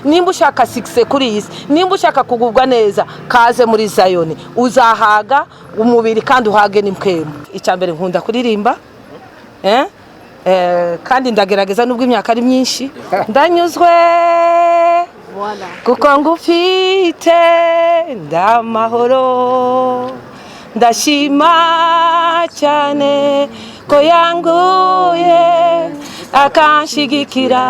Nimba ushaka succès kuri iyi si, nimba ushaka kugubwa neza, kaze muri Zayoni, uzahaga umubiri kandi uhage n'impwemu. Icya mbere, nkunda kuririmba, eh? Kandi ndagerageza nubwo imyaka ari myinshi. Ndanyuzwe kuko ngufite, ndamahoro, ndashima cyane ko yanguye akanshigikira.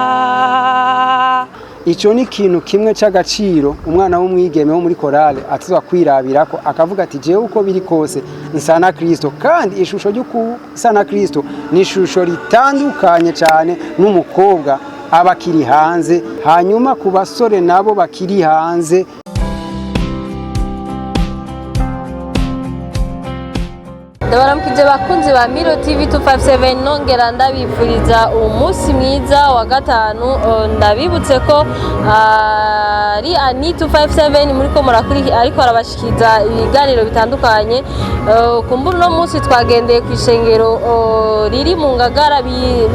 Icyo ni ikintu kimwe cy'agaciro umwana w'umwigeme wo muri korale atizwa kwirabira ko akavuga ati: "Jewe uko biri kose nsa na Kristo." Kandi ishusho ryo kusa na Kristo ni ishusho ritandukanye cyane n'umukobwa aba akiri hanze. Hanyuma ku basore nabo bakiri hanze. Ndabaramukije bakunzi ba Miro TV 257, nongera ndabifuriza umunsi mwiza wa gatanu. Ndabibutse ko ari Ani 257 muri ko murakuri, ariko arabashikiza ibiganiro bitandukanye. Kumbura uno munsi twagendeye ku ishengero riri mu Ngagara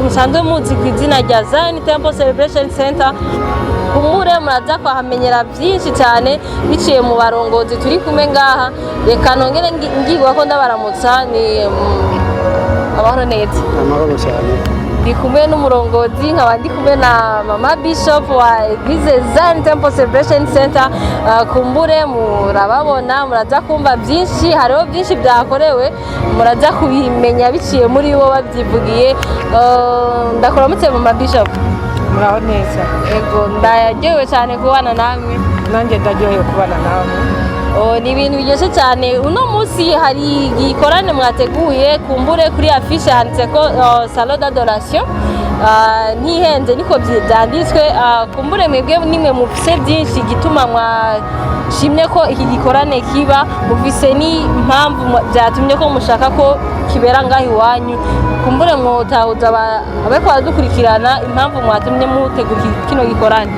musanzwe muzi ku izina rya Zion Temple Celebration Center. Kumure muraza kuhamenyera byinshi cyane biciye mu barongozi turi kumwe ngaha. Reka nongere ngigwa ko ndabaramutsa, ni amahoro neza? Amahoro cyane. Ndi kumwe n'umurongozi, nkaba ndi kumwe na mama bishop wa Eglise Zion Temple Celebration Center. Kumbure murababona, muraza kumva byinshi, hariho byinshi byakorewe, muraza kubimenya biciye muri bo babyivugiye. Ndakuramutse mama bishop. Muraho neza. Ego, ndaryohewe cyane kubana namwe. Nanjye ndaryohewe kubana nawe. Oh, ni ibintu biryoshye cyane. Uno munsi hari igikorane mwateguye, kumbure kuri affiche handitse ko salon d'adoration. Ntihenze niko byanditswe. Kumbure mwebwe nimwe mufise byinshi igituma mwashimye ko iki gikorane kiba, mufise n'impamvu byatumye ko mushaka ko kibera ngaho iwanyu. Kumbure mwotahuza abariko baradukurikirana impamvu mwatumye mutegura kino gikorane.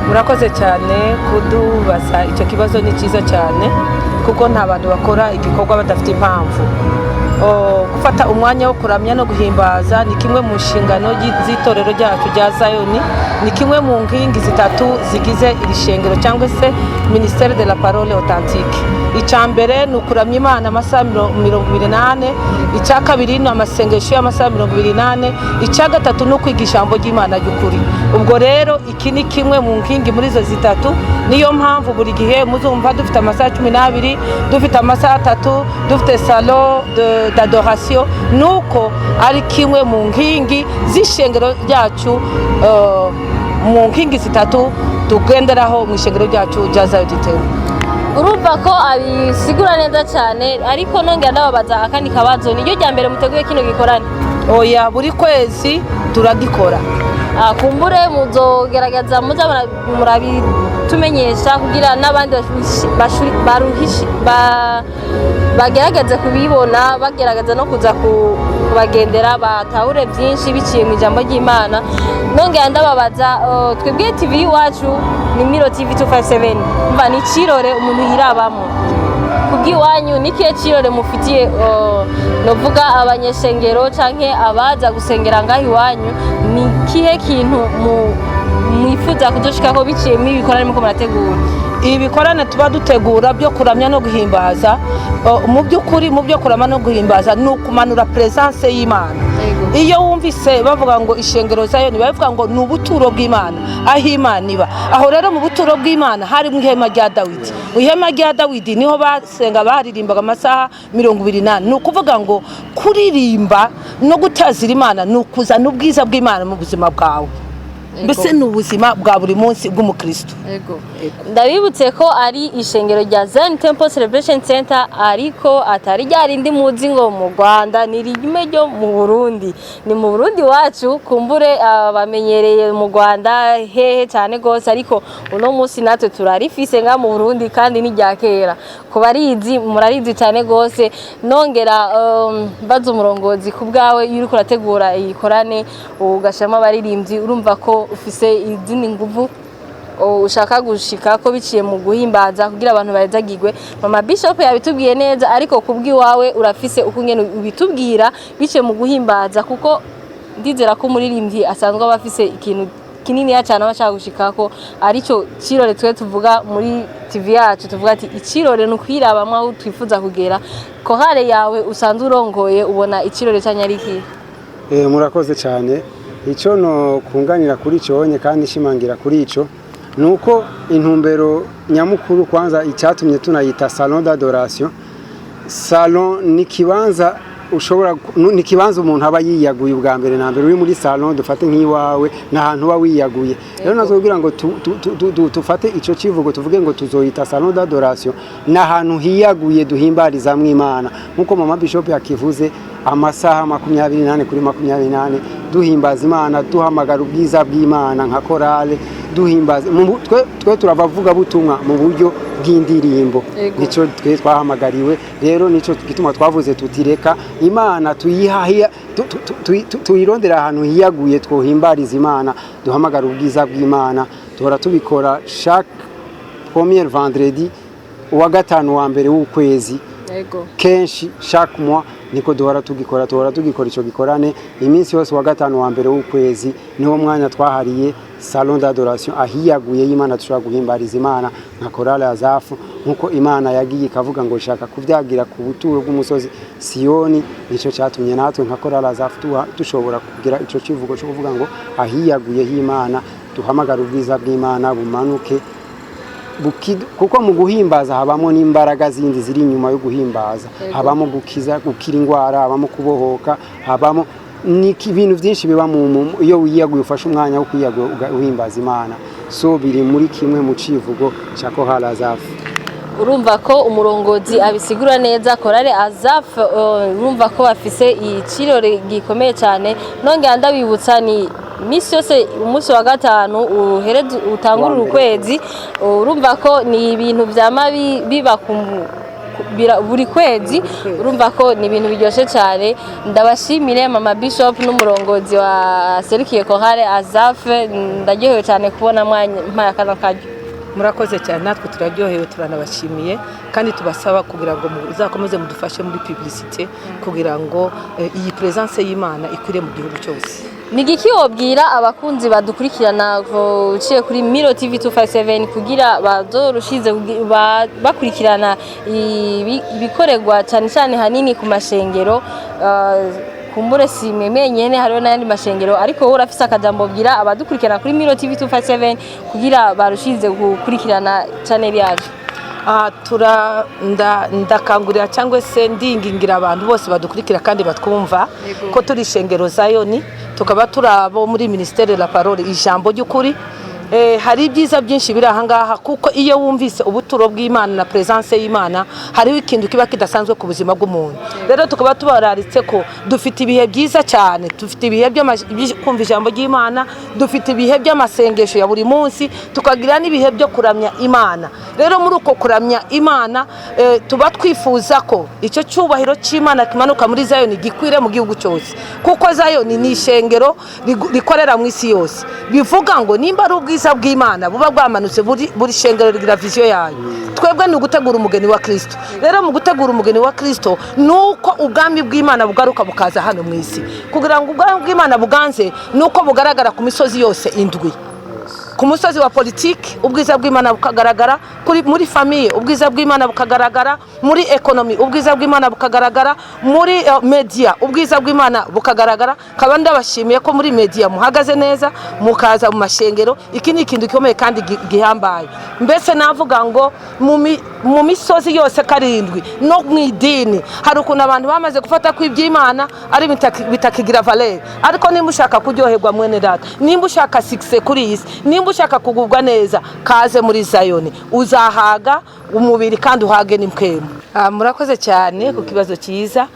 Murakoze cyane kudubaza icyo kibazo, ni cyiza cyane kuko nta bantu bakora igikorwa badafite impamvu. Gufata umwanya wo kuramya no guhimbaza ni kimwe mu nshingano z'itorero ryacu rya Zayoni, ni kimwe mu nkingi zitatu zigize iri shengero cyangwa se Ministère de la Parole Authentique. Icya mbere ni ukuramya Imana amasaha 24, icya kabiri ni amasengesho y'amasaha 24, icya gatatu ni ukwiga ijambo ry'Imana ry'ukuri. Ubwo rero iki ni kimwe mu nkingi muri izo zitatu. Niyo mpamvu buri gihe muzumva dufite amasaha 12, dufite amasaha 3, dufite salon d'adoration, nuko ari kimwe mu nkingi z'ishengero ryacu, mu nkingi zitatu tugenderaho mu ishengero ryacu rya Zion Temple. Urumva ko abisigura neza cyane, ariko nongera ndababaza akandi kabazo: niryo rya mbere muteguye kino gikorane? Oya, buri kwezi turagikora. Kumbure muzogerageza muza murabitumenyesha kugira n'abandi bagerageze kubibona, bagerageza no kuza kubagendera, batahure byinshi biciye mu ijambo ry'Imana. Nongera ndababaza, twebwe TV iwacu ni Miro TV 257, mva ni cirore umuntu yirabamo. Kubw'iwanyu ni kihe cirore mufitiye, novuga abanyeshengero canke abaza gusengera ngaho iwanyu? Ni kihe kintu mwifuza kuzoshikako biciye mu ibikorane muko murategura? Ibikorane tuba dutegura byo kuramya no guhimbaza, mu by'ukuri mu byo kuramya no guhimbaza ni ukumanura présence y'Imana. Iyo wumvise bavuga ngo ishengero Zayoni, bavuga ngo ni ubuturo bw'Imana, aho Imana iba. Aho rero mu buturo bw'Imana hari mu ihema rya Dawidi. Mu ihema rya Dawidi niho basenga, baririmbaga amasaha 24. Ni ukuvuga ngo kuririmba no gutazira Imana ni ukuzana ubwiza bw'Imana mu buzima bwawe, mbese ni ubuzima bwa buri munsi bw'umukristo. Ndabibutse ko ari ishengero rya Zion Temple Celebration Center, ariko atari rya rindi muzi ngo mu Rwanda, ni rimwe ryo mu Burundi, ni mu Burundi wacu. Kumbure bamenyereye mu Rwanda hehe cyane gose, ariko uno munsi natwe turarifise nga mu Burundi, kandi ni rya kera ku barizi, murarizi cyane gose. Nongera mbaza umurongozi: ku bwawe, iyo uriko urategura iyikorane ugashiramo abaririmbyi, urumva ko ufise izindi nguvu ushaka gushika ko biciye mu guhimbaza kugira abantu bahezagirwe. Mama bishop yabitubwiye neza, ariko kubw'iwawe urafise uko ngene ubitubwira biciye mu guhimbaza, kuko ndizera ko umuririmbyi asanzwe aba afise ikintu kinini cyane aba ashaka gushikako, arico cirore twe tuvuga muri TV yacu. Tuvuga ati icirore ni ukwirabamwo aho twifuza kugera. Korale yawe usanzwe urongoye, ubona icirore cyanyu ari ikihe? Murakoze cyane. Icyo no kunganira kuri icyo onye kandi ishimangira kuri ico nuko intumbero nyamukuru, kwanza icyatumye tunayita salon d'adoration, salon ni kibanza ushobora ni kibanza umuntu aba yiyaguye. Ubwa mbere na mbere uri muri salon, dufate nk'iwawe, ni ahantu uba wiyaguye. Rero natwe kugira ngo tufate ico kivugo, tuvuge ngo tuzoyita salon d'adoration, ni ahantu hiyaguye duhimbarizamwo Imana, nk'uko mama Bishop yakivuze, amasaha 24/24 duhimbaza Imana, duhamagara ubwiza bw'Imana nka korale, duhimbaza twe turabavuga butumwa mu buryo bw'indirimbo. Nico twe twahamagariwe. Rero nico gituma twavuze tuti reka Imana tuyihahiya tuyirondera ahantu hiyaguye twohimbariza Imana, duhamagara ubwiza bw'Imana. Duhora tubikora chaque premier vendredi, uwa gatanu wa mbere w'ukwezi. Kenshi chaque mois niko duhora tugikora, duhora tugikora ico gikorane iminsi yose wa gatanu wa mbere w'ukwezi. Niwo mwanya twahariye salon d'adoration, ahiyaguye y'Imana dushobora guhimbariza Imana nka korale Azafu, nkuko Imana yagiye ikavuga ngo shaka kubyagira ku buturo bw'umusozi Siyoni. Nico cyatumye natwe nka korale Azafu dushobora kugira ico kivugo cyo kuvuga ngo ahiyaguye h'Imana duhamagara ubwiza bw'Imana bumanuke kuko mu guhimbaza habamo n'imbaraga zindi ziri inyuma yo guhimbaza. Habamo gukiza, gukira indwara, habamo kubohoka, habamo ni ibintu byinshi biba iyo wiyaguye, ufashe umwanya wo kwiyagura uhimbaza Imana. So biri muri kimwe mu civugo cya korale Azafu. Urumva ko umurongozi abisigura neza. Korale Azaf, urumva ko bafise ikirore gikomeye cyane. Nongera ndabibutsa, ni misi yose umunsi wa gatanu uhereza utangurira Wa mbere. ukwezi. Urumva ko ni ibintu vyama biba buri kwezi. Urumva ko ni ibintu biryoshye cyane. Ndabashimire mama Bishop n'umurongozi wa serukiye korale Azaf. Ndaryohewe cyane kubona mpaye akano karyo. Murakoze cyane, natwe turaryohewe, turanabashimiye kandi tubasaba kugira ngo muzakomeze mudufashe muri publicité kugira ngo iyi présence y'Imana ikwire mu gihugu cyose. Ni igiki wobwira abakunzi badukurikirana uciye kuri Miro TV 257 kugira bazorushize bakurikirana ibikorerwa cyane cyane hanini ku mashengero? Kumbure si mwe mwenyene, hariho n'ayandi mashengero, ariko wowe urafise akajambo bwira abadukurikirana kuri Miro TV 257 kugira barushize gukurikirana channel yacu. Tura ndakangurira cyangwa se ndingingira abantu bose badukurikira kandi batwumva ko turi ishengero Zayoni, tukaba turi abo muri ministère la parole, ijambo ry'ukuri. Hari ibyiza byinshi biri aha ngaha, kuko iyo wumvise ubuturo bw'Imana na présence y'Imana, hariho ikintu kiba kidasanzwe ku buzima bw'umuntu. Rero tukaba tubararitse ko dufite ibihe byiza cyane, dufite ibihe byo kumva ijambo ry'Imana, dufite ibihe by'amasengesho ya buri munsi, tukagira n'ibihe byo kuramya Imana. Rero muri uko kuramya Imana, tuba twifuza ko icyo cyubahiro cy'Imana kimanuka muri Zayoni gikwire mu gihugu cyose, kuko Zayoni ni ishengero rikorera mu isi yose. Bivuga ngo nimba ari ubwiza bw'Imana buba bwamanutse, buri shengero rigira vision yayo. Twebwe ni ugutegura umugeni wa Kristo. Rero mu gutegura umugeni wa Kristo ni uko ubwami bw'Imana bugaruka bukaza hano mu isi. Kugira ngo ubwami bw'Imana buganze ni uko bugaragara ku misozi yose indwi: ku musozi wa politiki ubwiza bw'Imana bukagaragara, kuri muri famille ubwiza bw'Imana bukagaragara, muri économie ubwiza bw'Imana bukagaragara, muri media ubwiza bw'Imana bukagaragara. Kaba ndabashimiye ko muri media muhagaze neza, mukaza mu mashengero. Iki ni ikintu gikomeye kandi gihambaye. Mbese navuga ngo mu misozi yose karindwi no mu idini hari ukuntu abantu bamaze gufata ko iby'Imana ari bitakigira valeur. Ariko nimba ushaka kuryoherwa, mwene data, nimba ushaka succès kuri iyi si, nimba ushaka kugubwa neza, kaze muri Zayoni, uzahaga umubiri kandi uhage n'impwemu. Murakoze cyane ku kibazo cyiza.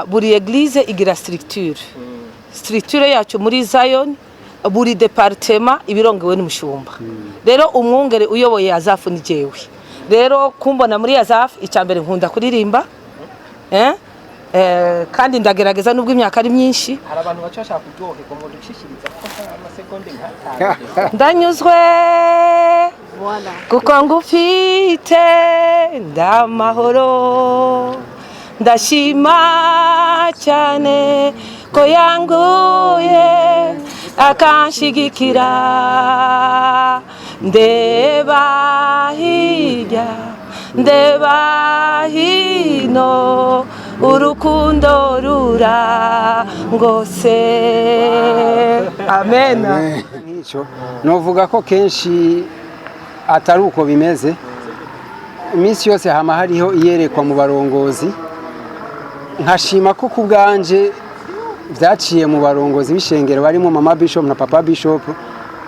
Buri église igira structure yacu. Muri Zayoni buri département ibirongowe n'umushumba. Rero umwungere uyoboye Azafu ni jewe. Rero kumbona muri Azafu, icya mbere nkunda kuririmba, eh? Kandi ndagerageza nubwo imyaka ari myinshi. Hari abantu baca bashaka kuryoherwa ngo dushishiriza ko amasegonde nk'atanu. Ndanyuzwe kuko ngufite, ndamahoro, ndashima cyane ko yanguye. Akanshigikira. Ndeba hirya, ndeba hino, urukundo rurangose. Amen. Nk'icyo novuga ko kenshi atari uko bimeze. Iminsi yose hama hariho iyerekwa mu barongozi. Nkashima ko ku bwanje byaciye mu barongozi b'ishengero barimo mama bishop na papa bishop,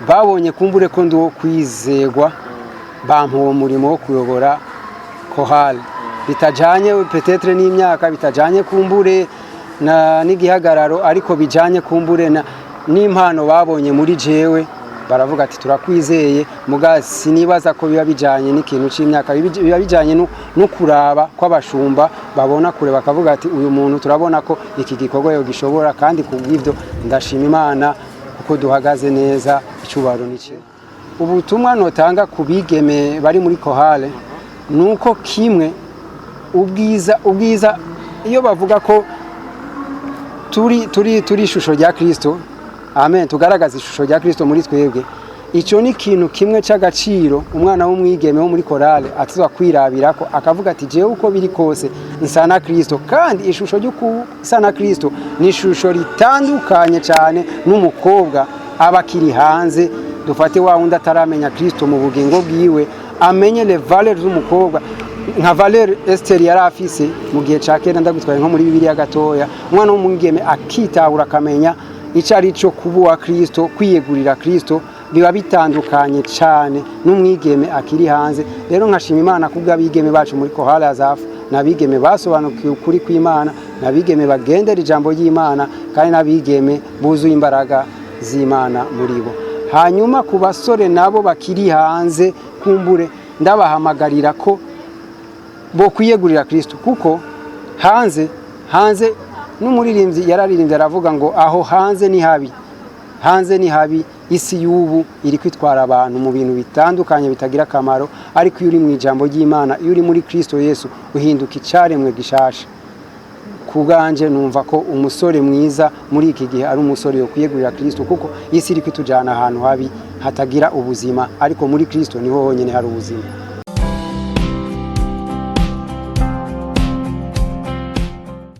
babonye kumbure ko ndi uwo kwizegwa, bampa uwo murimo wo kuyobora chorale, bitajanye peut-être n'imyaka, bitajanye kumbure na n'igihagararo, ariko bijanye kumbure na n'impano babonye muri jewe. Baravuga ati: "Turakwizeye." Muga sinibaza ko biba bijanye n'ikintu c'imyaka, biba bijanye no kuraba kw'abashumba babona kure, bakavuga ati: "Uyu muntu turabona ko iki gikorwa yo gishobora." Kandi kubw'ivyo ndashima Imana kuko duhagaze neza, icubaro ni kimwe. Ubutumwa notanga ku bigeme bari muri chorale nuko kimwe, ubwiza, iyo bavuga ko turi ishusho rya Kristo, amen, tugaragaza ishusho rya Kristo muri twebwe. Icyo ni ikintu kimwe cy'agaciro umwana w'umwigeme wo muri chorale atizwa kwirabirako, akavuga ati: "Jewe uko biri kose nsa na Kristo." Kandi ishusho ryo kusa na Kristo ni ishusho ritandukanye cyane n'umukobwa aba akiri hanze. Dufate wa wundi ataramenya Kristo mu bugingo bwiwe, amenye les valeurs z'umukobwa, nka valeur Esther yari afise mu gihe ca kera. Ndagutwaye nko muri Bibiliya gatoya. Umwana w'umwigeme akitahura, akamenya icyo ari cyo kuba uwa Kristo, kwiyegurira Kristo, biba bitandukanye cyane n'umwigeme akiri hanze. Rero nkashima Imana kubw'abigeme bacu muri chorale Azafu, n'abigeme basobanukiwe ukuri kw'Imana, n'abigeme bagendera ijambo ry'Imana, kandi n'abigeme buzuye imbaraga z'Imana muri bo. Hanyuma ku basore nabo bakiri hanze, kumbure ndabahamagarira ko bo kwiyegurira Kristo, kuko hanze n'umuririmbyi yararirimbye aravuga ngo: "Aho hanze ni habi, hanze ni habi." Isi y'ubu iri kwitwara abantu mu bintu bitandukanye bitagira akamaro, ariko iyo uri mu ijambo ry'Imana, iyo uri muri Kristo Yesu, uhinduka icyaremwe gishasha. Ku bwanje numva ko umusore mwiza muri iki gihe ari umusore yo kwiyegurira Kristo, kuko isi iri kwitujyana ahantu habi hatagira ubuzima, ariko muri Kristo niho honyine hari ubuzima.